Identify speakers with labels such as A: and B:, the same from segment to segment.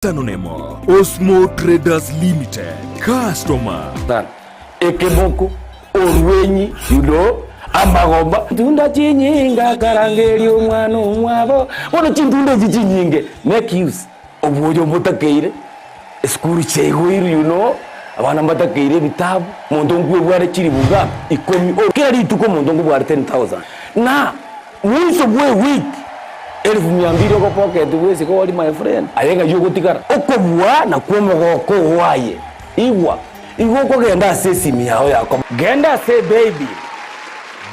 A: Anonemo, Osmo Traders Limited, Customer.
B: Sana ekemoko, orwenyi, you know, amagomba. Chintunda chinyinge akarangeria omwana omwabo. Bono chintunda echi chinyinge, make use obwoyo obotakeire, esukuru chiaigoirwe you know, abana mbatakeire ebitabu, omonto nkwebware chilifu ngapi? Ikomi, kera rituko omonto nkobware 10,000 na. Mwiso bw'ewiki elifu mia mbili ogopocket bwesike ori my friend, aye ng'ai ogotigara? Okobua nakwo omogoko oo aye. Igwa, igo okogenda ase esimi yao ya komo. Genda ase paybill,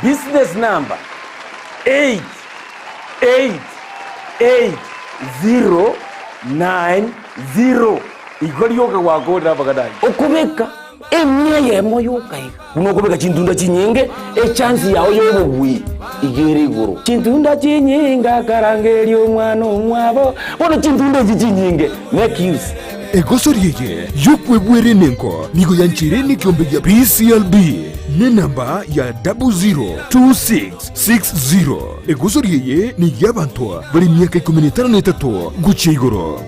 B: business number 8888090 igo rioka gwakorire amang'ana ayio. Okobeka. Emia eyemo yoka iga. Buna okobeka chintunda chinyinge, echansi yao y'obobui iga ere igoro. Chintunda chinyinge akarangeria omwana omwabo. Bono chintunda echi chinyinge, make use.
A: Egosori eye y'okwebwera enengo nigo yancheire nekeombe gia PCLB nenamba ya 002660. Egosori eye ney'abanto bare emiaka ikomi na etano na etato gochia igoro.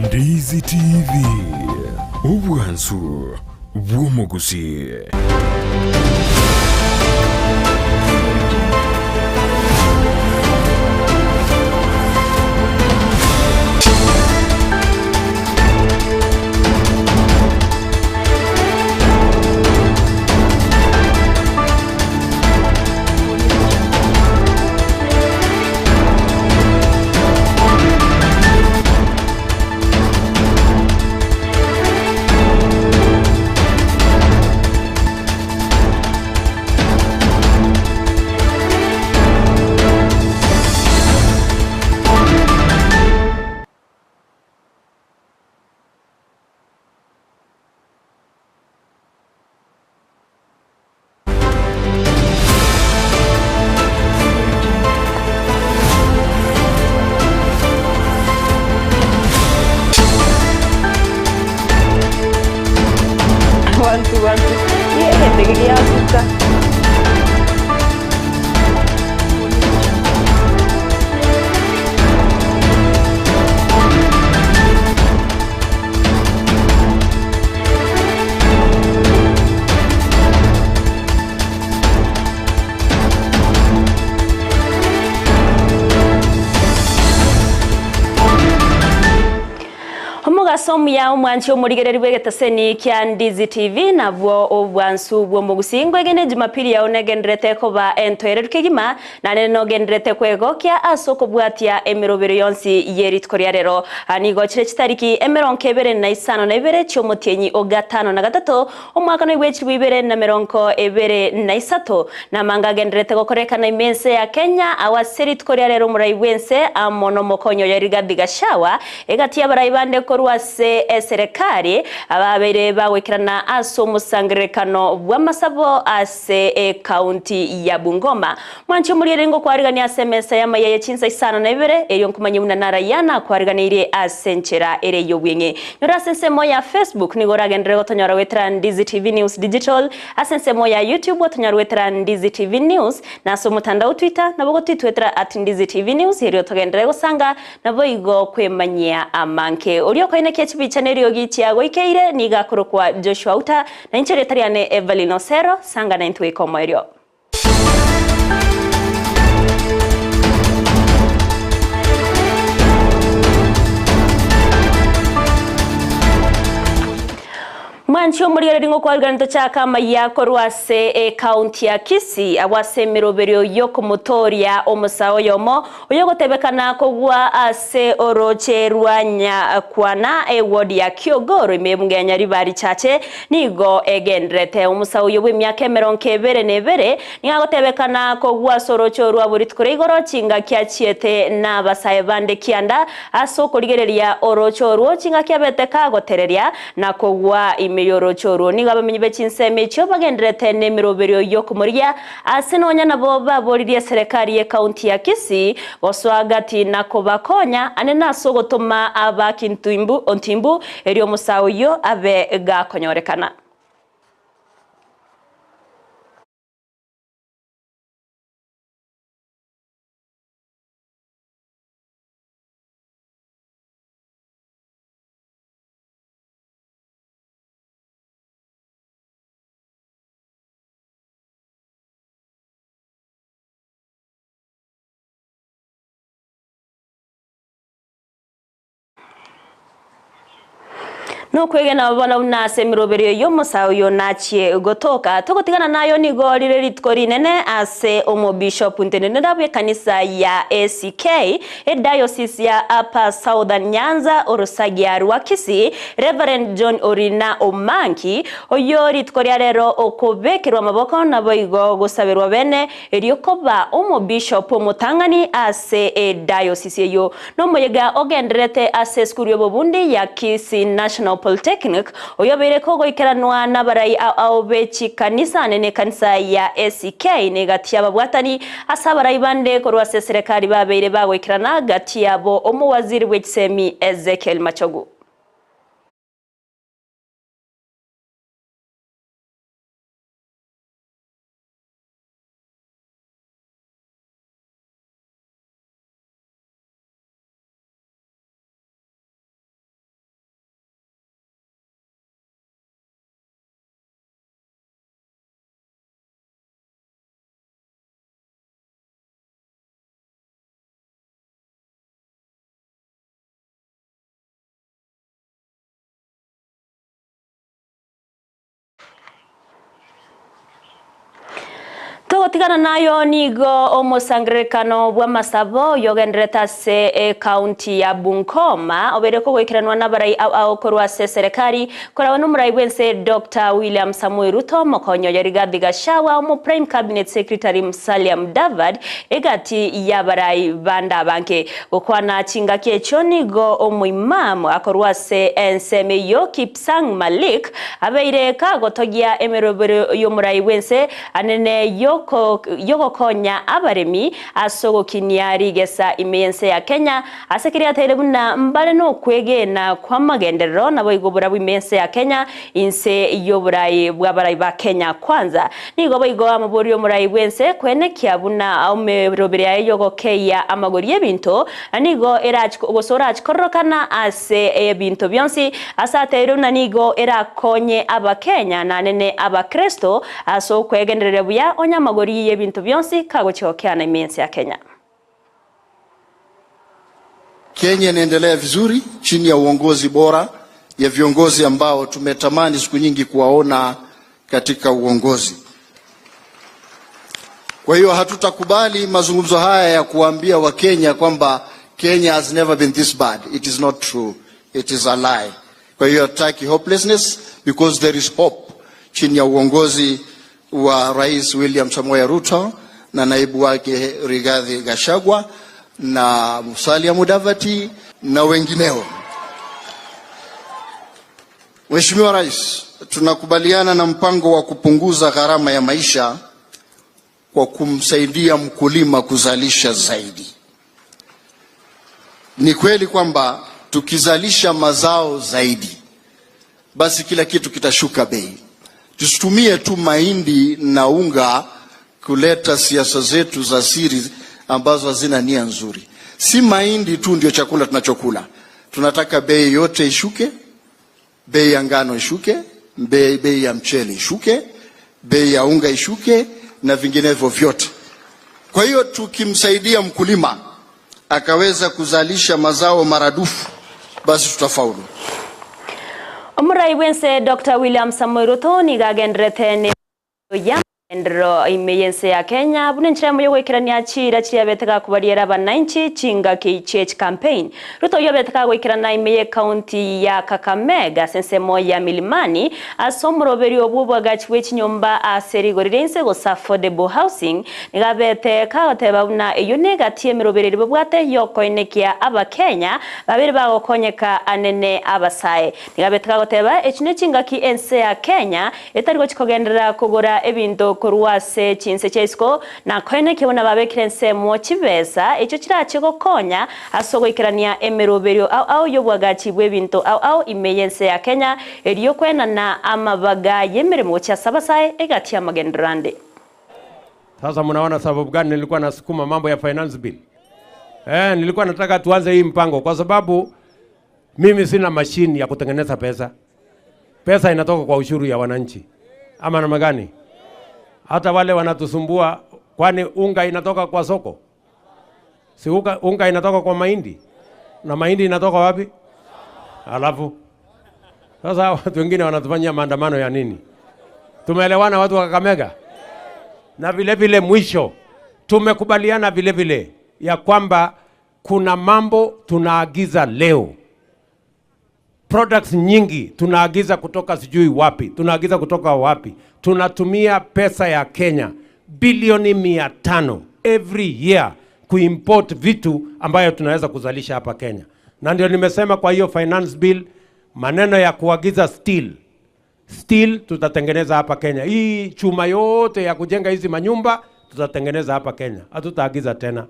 A: Ndizi TV, obwansu bw'omogusi.
C: One, two, one, two. Egento eke giasuka. Omogaso omuya omwanchi omorigereri bw'egetaseni kia Ndizi TV nabwo obwansu bw'omogusii ngwegene Jumapili yao negenderete koba entoereru kegima Naende nogenderete kwegokia ase okobwatia emerobero yonsi ye rituko ria rero. Nigo chire chitariki emerongo ebere na isano na ibere chi'omotienyi o gatano na gatato, omwaka noigwe chilifu ibere na merongo ebere na isato. Namanga agenderete gokorekana ime ense ya Kenya, agwo ase rituko ria rero omorai bw'ense amo nomokonyi oye Rigathi Gachagua, egati y'abarai bande korwa ase eserekari, ababeire bagoikerana ase omosangererekano bw'amasabo ase Ase ekaunti ya Bungoma. Mwanche omoriere ngokwarigania ase emesa y'amaiya ye chinsa isano na ibere, erio nkomanye buna narayia nakwariganeirie ase enchera ere y'obweng'e. Nyora ase ensemo ya Facebook nigo oragenderere gotonyora goetera Ndizi TV News Digital, ase ensemo ya YouTube otonyore goetera Ndizi TV News, na ase omotandao Twitter nabo gotwitwetera at Ndizi TV News erio togenderere gosanga Naboigo kwemanyia amange. Oria okoinekia chibicha neriogi chiagoikeire nigo akorokwa Joshua Uta, na inche erieta riane Evelyn Osero, sanga naintwe goika omoerio. Mwanche omorigereria ngokwarigania tochake amayia korwa ase ecounty ya Kisii abwo ase emeroberio yokomotooria omosae oyomo oyogotebekana kogwa ase oroche rwa Nyakwana eward ya Kiogoro ime ebunge ya Nyaribari Chache nigo egenderete. Omosae oyo bw'emiaka emerongo ebere na ebere nigo agotebekana kogwa ase oroche orwo abwo rituko ria igoro chingaki achiete nabasae bande kianda ase okorigereria oroche orwo chingaki abete kagotereria na kogwa ime. ime y'orooche orwo. Nigo abamenyi be chinsemo echio bagendererete nemeroberio y'okomorigia ase nonya nabo baboririe eserekari y'ekaunti ya Kisii gosoa gati na kobakonya ane nase ogotoma abakintimbu ontimbu erio omosae oyio abe gakonyorekana. Nokwegena bono buna ase emeroberio y'omosae oyo nachie gotoka. Togotigana nayo nigo rire rituko rinene ase omobishop ntenenera bw'ekanisa ya ACK ediocese ya Upper Southern Nyanza orosagia rwa Kisii Reverend John Orina Omanki oyio rituko ria rero okobekerwa amaboko naboigo gosaberwa bene Erio koba omobishop omotang'ani ase edayosisi eyio nomoyega ogendererete ase esukuru y'obobundi ya Kisii National Polytechnic, oyio obeire kogoikeranwa nabarai ao ao be chikanisa nene ekanisa ya ACK negati y'ababwatani ase abarai bande korwa ase eserekari babeire bagoikerana gati yabo omowaziri bw'echisemi Ezekiel Machogu. Togotigana nayo nigo omosangererekano bw'amasabo oyogendererete ase ecounty ya Bungoma obeire kogoikeranwa nabarai ao ao korwa ase eserekari korawe nomorai bwense Doctor William Samoei Ruto, omokonyi oye Rigathi Gachagua, omo Prime Cabinet Secretary Musalia Mudavadi egati y'abarai bande abange. Gokwana chingaki echio nigo omoimamu akorwa ase ensemo eyio Kipsang Malik abeire kagotogia emerobero y'omorai bw'ense anene y'ogokonya abaremi ase ogokinia rigesa ime y'ense ya Kenya ase keria ateire buna mbare nokwegena kw'amagenderero naboigo oborabu ime y'ense ya Kenya inse y'oborai bw'abarai ba Kenya Kwanza. Nigo boigo amoborie omorai bw'ense koenekia buna emeroberi yaye y'ogokeyia amagori y'ebinto nigo erachi gose orachi kororokana ase ebinto bionsi ase ateirwe buna nigo erakonye Abakenya nanene Abakristo ase okwegendereria buya onye amagori y'ebinto bionsi kagochia gokeana ime y'ense ya Kenya.
D: Kenya inaendelea vizuri chini ya uongozi bora ya viongozi ambao tumetamani siku nyingi kuwaona katika uongozi. Kwa hiyo hatutakubali mazungumzo haya ya kuambia Wakenya kwamba Kenya has never been this bad. It is not true. It is a lie. Kwa hiyo hatutaki hopelessness because there is hope chini ya uongozi wa Rais William Samoei Ruto na naibu wake Rigathi Gachagua na Musalia Mudavadi na wengineo. Mheshimiwa Rais, tunakubaliana na mpango wa kupunguza gharama ya maisha kwa kumsaidia mkulima kuzalisha zaidi. Ni kweli kwamba tukizalisha mazao zaidi, basi kila kitu kitashuka bei. Tusitumie tu mahindi na unga kuleta siasa zetu za siri ambazo hazina nia nzuri. Si mahindi tu ndio chakula tunachokula. Tunataka bei yote ishuke, bei ya ngano ishuke, bei, bei ya mchele ishuke, bei ya unga ishuke na vinginevyo vyote. Kwa hiyo tukimsaidia mkulima akaweza kuzalisha mazao maradufu, basi tutafaulu.
C: Omorai bwense Doctor William Samoei Ruto nigo agenderete ne ya. Endero ime y'ense ya Kenya buna enchera eyemo y'ogoikerania chiira chiria abete gakobariera abananchi chingaki chie chicampaign. Ruto oyio abete kagoikerana ime y'ecounty ya Kakamega ase ensemo ya Milimani ase omoroberio bw'oboagachi bwe chinyomba ase rigori ria inse gose affordable housing nigo abete kagoteba buna eyio negati y'emeroberio eria babwate y'okoenekia abakenya babere bagokonyeka anene abasae. Nigo abete kagoteba echi nechingaki ense ya Kenya Etari gochia kogenderera kogora ebinto korwa ase chinse chia isiko, na koenekia buna babekire ensemo chibesa echio chirache gokonya ase ogoikerania emeroberio ao ao y'obwagachi bw'ebinto ao ao ime y'ense ya Kenya, erio kwenana amabaga y'emeremo gochia ase abasae egati y'amagenderero ande.
E: Sasa mnaona sababu gani nilikuwa nasukuma mambo ya finance bill? Eh, nilikuwa nataka tuanze hii mpango kwa sababu mimi sina mashini ya kutengeneza pesa. Pesa inatoka kwa ushuru ya wananchi, ama namna gani? Hata wale wanatusumbua, kwani unga inatoka kwa soko? Si unga, unga inatoka kwa mahindi, na mahindi inatoka wapi? Alafu sasa watu wengine wanatufanyia maandamano ya nini? Tumeelewana watu wa Kakamega? Na vile vile mwisho tumekubaliana vile vile ya kwamba kuna mambo tunaagiza leo products nyingi tunaagiza kutoka sijui wapi, tunaagiza kutoka wapi. Tunatumia pesa ya Kenya bilioni 500 every year kuimport vitu ambayo tunaweza kuzalisha hapa Kenya, na ndio nimesema kwa hiyo finance bill, maneno ya kuagiza steel steel tutatengeneza hapa Kenya. Hii chuma yote ya kujenga hizi manyumba tutatengeneza hapa Kenya, hatutaagiza tena.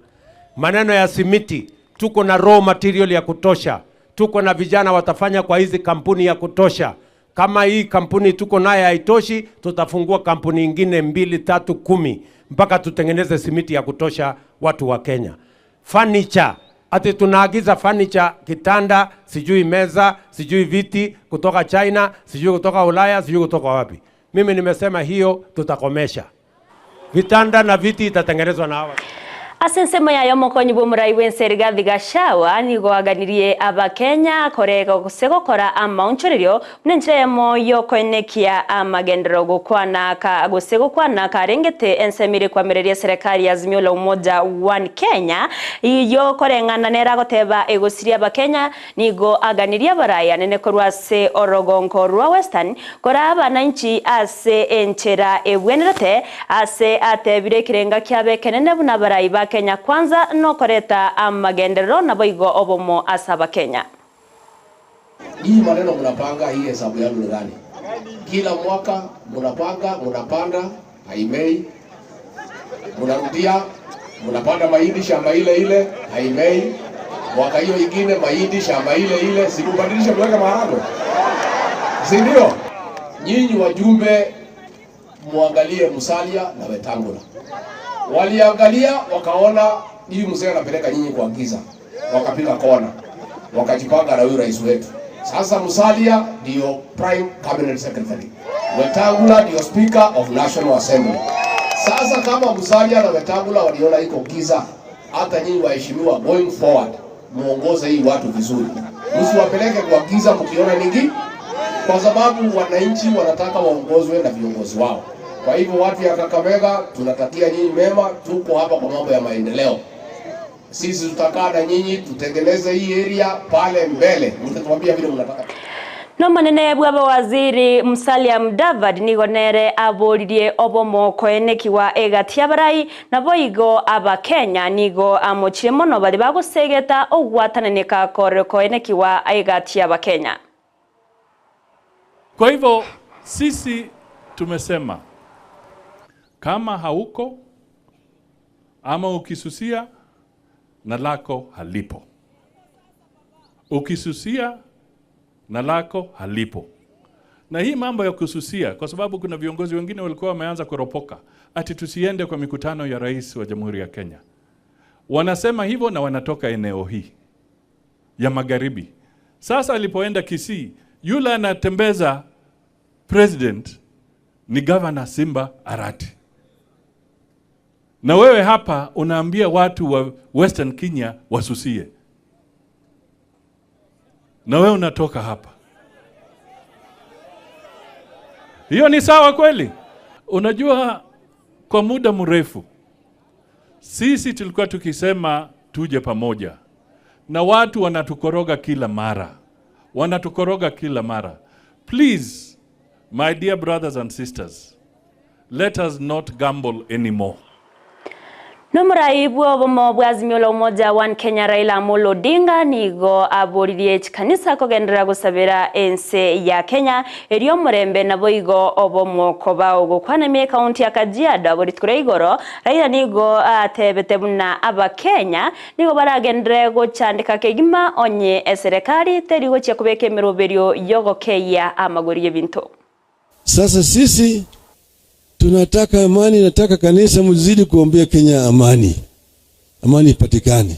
E: Maneno ya simiti, tuko na raw material ya kutosha, tuko na vijana watafanya kwa hizi kampuni ya kutosha. Kama hii kampuni tuko naye haitoshi, tutafungua kampuni ingine 2, 3, 10 mpaka tutengeneze simiti ya kutosha watu wa Kenya. Furniture, ati tunaagiza furniture, kitanda, sijui meza, sijui viti kutoka China, sijui kutoka Ulaya, sijui kutoka wapi. Mimi nimesema hiyo tutakomesha. Vitanda na viti itatengenezwa na hawa.
C: Ase ensemo yaye omokonyi bw'omorai bw'ense Rigathi Gachagua nigo aganirie abakenya korega gose gokora amaonchorerio buna enchera eyemo y'okoenekia amagenderero gokwana ka gose gokwana karengete ensemo ere koamereria eserekari ya Azimio la Umoja One Kenya eyio koreng'ana nere agoteba egosiria abakenya nigo aganirie abarai anene korwa ase orogongo rwa Western koraa abananchi ase enchera ebwenerete ase atebire ekerenga kiabo ekenene buna abarai ba Kenya Kwanza nokoreta amagenderero naboigo obomo ase abakenya.
F: Hii maneno mnapanga, hii hesabu yangu ni gani? Kila mwaka mnapanga, mnapanda haimei, mnarudia, mnapanda mahindi shamba ile ile haimei, mwaka hiyo ingine mahindi shamba ile ile, si mubadilishe mweke maharagwe, si ndio? Nyinyi wajumbe muangalie Musalia na Wetangula, waliangalia wakaona hii mzee anapeleka nyinyi kwa giza, wakapiga kona, wakajipanga na huyu rais wetu. Sasa Musalia ndio prime cabinet secretary, Wetangula ndio speaker of National Assembly. Sasa kama Musalia na Wetangula waliona iko giza, hata nyinyi waheshimiwa, going forward muongoze hii watu vizuri, msiwapeleke kwa giza mkiona ningi, kwa sababu wananchi wanataka waongozwe na viongozi wao. Kwa hivyo watu ya Kakamega, tunatakia nyinyi mema, tuko hapa kwa mambo ya maendeleo. Sisi tutakaa na nyinyi tutengeneze hii area pale mbele, mtatuambia vile mnataka.
C: Nomonene bw'abawaziri Musalia Mudavadi nigo nere aboririe obomo koenekiwa egati abarai naboigo abakenya nigo amochire mono bari bagosegeta ogwatananeka kore koenekiwa egati abakenya.
G: Kwa hivyo sisi tumesema kama hauko ama ukisusia na lako halipo, ukisusia na lako halipo. Na hii mambo ya kususia, kwa sababu kuna viongozi wengine walikuwa wameanza kuropoka ati tusiende kwa mikutano ya rais wa Jamhuri ya Kenya. Wanasema hivyo na wanatoka eneo hii ya magharibi. Sasa alipoenda Kisii, yule anatembeza president ni Governor Simba Arati. Na wewe hapa unaambia watu wa Western Kenya wasusie. Na wewe unatoka hapa. Hiyo ni sawa kweli? Unajua Kwa muda mrefu sisi tulikuwa tukisema tuje pamoja, na watu wanatukoroga kila mara, wanatukoroga kila mara. Please, my dear brothers and sisters, let us not gamble anymore.
C: Nomorai bwa obomo bwa Azimio la Umoja One Kenya Raila Amolo Odinga nigo aboririe chikanisa kogenderera gosabera ense ya Kenya erio omorembe naboigo obomo koba ogokwana ime ekaunti ya Kajiado abwo rituko ria igoro. Raila nigo atebete buna abakenya nigo baragenderere gochandeka kegima onye eserekari teri gochia kobeka emeroberio yogokeyia amagori y'ebinto.
H: Sasa sisi tunataka amani, nataka kanisa mzidi kuombea Kenya amani, amani ipatikane.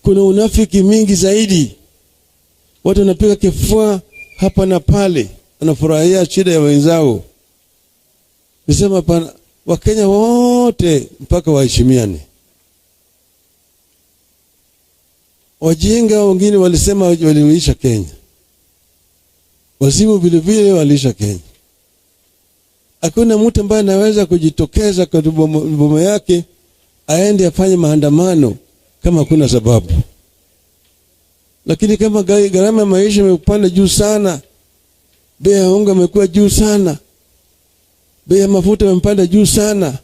H: Kuna unafiki mingi zaidi, watu wanapiga kifua hapa na pale, wanafurahia shida ya wenzao. Nisema pana, Wakenya wote mpaka waheshimiane. Wajinga wengine walisema waliisha Kenya, wazimu vile vile waliisha Kenya. Hakuna mtu ambaye anaweza kujitokeza kwa boma yake aende afanye maandamano kama hakuna sababu. Lakini kama gharama ya maisha imepanda juu sana, bei ya unga imekuwa juu sana, bei ya mafuta imepanda juu sana,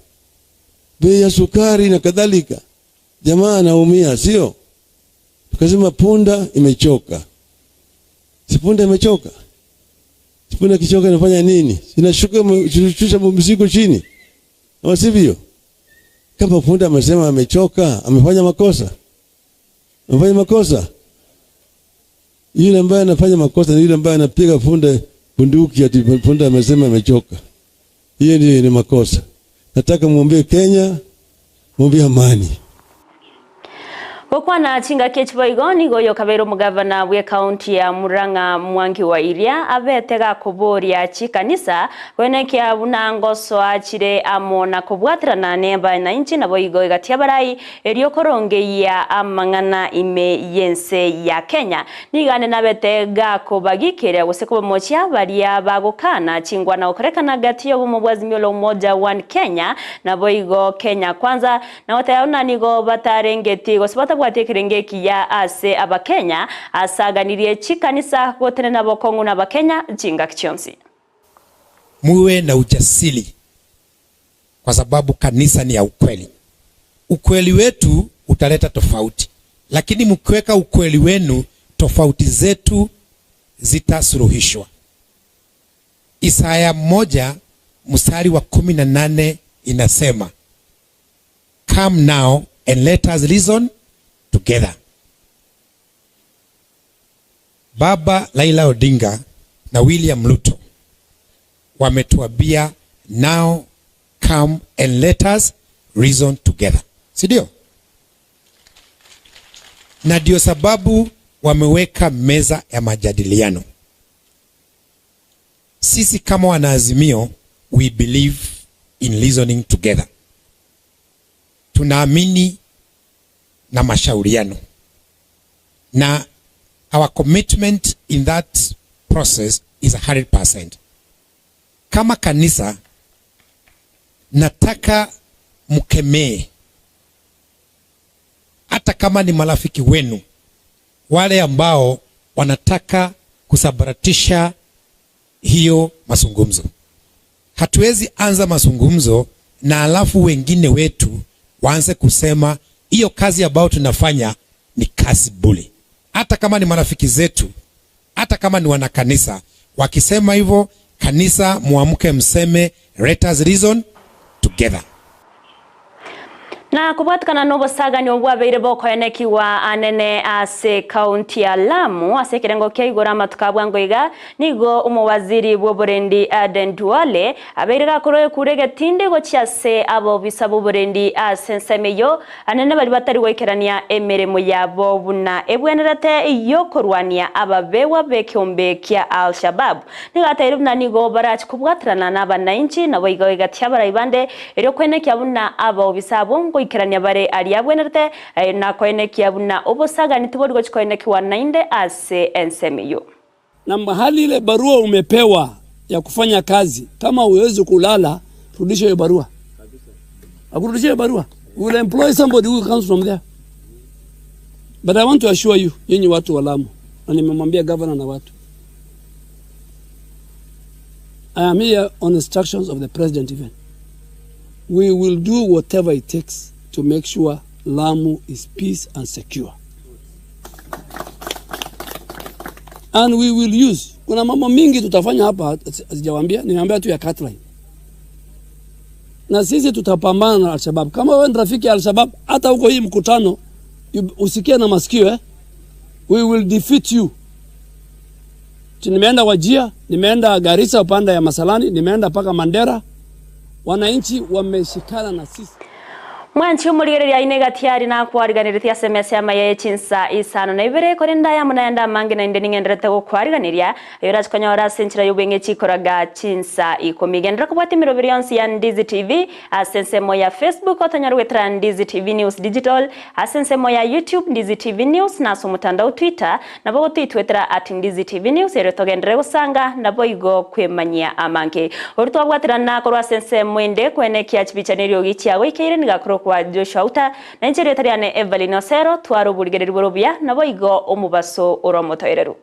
H: bei ya sukari na kadhalika, jamaa anaumia, sio? Tukasema punda imechoka. Si punda imechoka? Si punda ikichoka inafanya nini? Inashuka, inashusha mzigo chini. Ama sivyo? Kama punda amesema amechoka, amefanya makosa. Amefanya makosa. Yule ambaye anafanya makosa ni yule ambaye anapiga punda bunduki ati punda amesema amechoka. Hiyo ndio ni makosa. Nataka muombe Kenya, muombe amani.
C: Gokwana chingaki echiboigo nigo oyo okabeire omogavana bwe ekaunti ya Murang'a Mwangi wa Iria abete gakoboria chikanisa koenekia buna ngosoa chire amo na kobwaterana ne abananchi naboigo egati abarai erio korongeyia amang'ana ime y'ense ya Kenya. Nigo ande nabete gakobagikeria gose kobamochia baria bagokana chingwana gokorekana gati y'obomo bwa Azimio la Umoja One Kenya naboigo Kenya Kwanza na goteba buna nigo batarengeti gose batabwati ekerenge ekiya ase abakenya asaganirie chikanisa gotenena bokong'u na abakenya chingaki chionsi.
I: Muwe na ujasiri kwa sababu kanisa ni ya ukweli. Ukweli wetu utaleta tofauti, lakini mkiweka ukweli wenu, tofauti zetu zitasuluhishwa. Isaya 1 mstari wa 18 inasema, Come now and let us reason together. Baba Raila Odinga na William Ruto wametuambia now come and let us reason together, si ndio? Na ndio sababu wameweka meza ya majadiliano. Sisi kama wanaazimio, we believe in reasoning together. Tunaamini na mashauriano, na our commitment in that process is 100%. Kama kanisa nataka mkemee, hata kama ni marafiki wenu wale ambao wanataka kusabaratisha hiyo mazungumzo. Hatuwezi anza mazungumzo na alafu wengine wetu waanze kusema hiyo kazi ambayo tunafanya ni kazi bure. Hata kama ni marafiki zetu, hata kama ni wanakanisa, wakisema hivyo, kanisa muamke mseme let us reason together.
C: Na kubwatikana n'obosagani obwabeire bokoenekiwa anene ase kaunti ya Lamu ase ekerengo kia igoro amatuko abwa ngoiga nigo omowaziri bw'oborendi Aden Duale abeire gakorwa ekura egetindi gochia ase abobisa b'oborendi ase ensemo eyo anene bari batari goikerania emeremo yabo buna ebwenerete yokorwania ababewa b'ekiombe kia Al-Shabaab. Nigo ateire buna nigo barachi kobwaterana na abananchi nabo igo egatia abarai bande erio koenekia buna abobisa abo goikerania bare aria abwenerete, na koenekia buna obosagani tibori gochikoenekiwa nainde ase ensemo eyo.
J: Na mahali ile barua umepewa ya kufanya kazi, kama huwezi kulala, rudisha hiyo barua. Akurudishie barua. We will employ somebody who comes from there. But I want to assure you, nyinyi watu wa Lamu, na nimemwambia governor na watu. I am here on instructions of the president even. We will do whatever it takes to make sure Lamu is peace and secure. And we will use. Kuna mambo mingi tutafanya hapa, sijawaambia, nimeambia tu ya Katline. Na sisi tutapambana na Al-Shabaab. Kama wewe ni rafiki ya Al-Shabaab, hata huko hii mkutano usikie na masikio eh? We will defeat you. Nimeenda Wajir, nimeenda Garissa upande ya Masalani, nimeenda mpaka Mandera. Wananchi wameshikana na sisi.
C: Mwanchi omorigereria ine gatiari na kwariganĩrĩtie ase emesa y'amaya ye chinsa isano na ibere korende aya amo naende amange naende ning'enderete gokwariganeria aye orache konyora ase enchera y'obweng'e chikoraga chinsa ikomi. Genderera kobwata emeroberi yonsi ya Ndizi TV ase ensemo ya Facebook otonyore goetera Ndizi TV News Digital ase ensemo ya YouTube Ndizi TV News na ase omotandao Twitter nabo gotoitwetera at Ndizi TV News erio togenderere gosanga naboigo kwemanyia amange. Oria twabwaterana korwa ase ensemo ende koenekia chibicha na eriogi chiagoikeire niga korokwa Joshua Uta na inche erieta riane Evelyn Osero tware oborigereria bore obuya naboigo omobaso ore omotoereru.